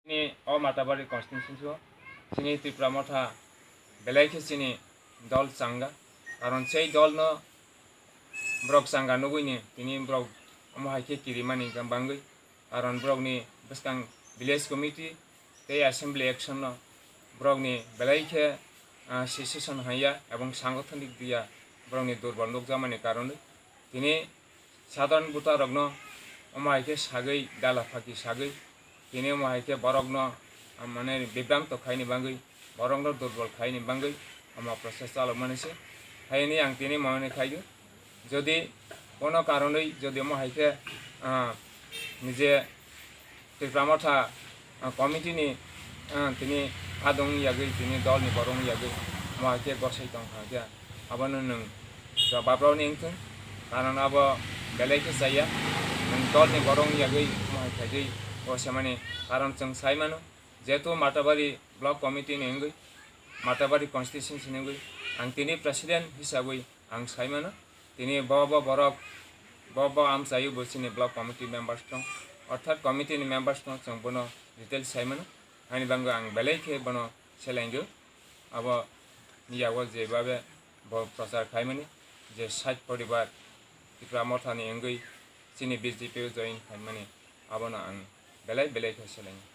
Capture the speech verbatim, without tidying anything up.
Chini o Matabari constituency o chini Tipra Motha belai khe chini dol changa, karon sei dol no borok changa nugwi ni tini borok omo hai khe kirimani hwnkha bangwi, karon borok ni bwskang village committee tei assembly action no borok ni belai khe, ah, secession haiya ebong sangathonik diya borok ni durbol nukjakmani karonwi tini sadharan voter rokno omo hai khe sagwi dala phaki sagwi tini omo hai khe borokno, ah, mane bibranto khaini bangwi borokno durbol khaini bangwi omo process chalokmani se. Hayani ang tini mone khaio, jodi kono karonwi jodi omo hai khe, ah, nije Tipra Motha, ah, committee ni, ah, tini adong yagwi tini dol ni borok yagwi omo hai khe gosai tong kha khe abono nwng jobab rw ni wngthung, karon abo belai khe chaya nwng dol ni borok yagwi omo hai khaigwi gosemani, karon chwng sai mano jehetu Matabari block committee ni wngwi Matabari constituency ni wngwi ang tini president hisabwi ang sai mano. Tini bo bo borok, bo bo amchaio bo chini block committee members tong, orthat committee ni members tong, chwng bono details sai mano. Haini bagwi ang belai khe bono selengyo. Abo ni yago jebabe bo prochar khaimani je sait poribar Tipra Mothani wngwi chini B J P o join khaimani, abono ang belai belai khe selengyo.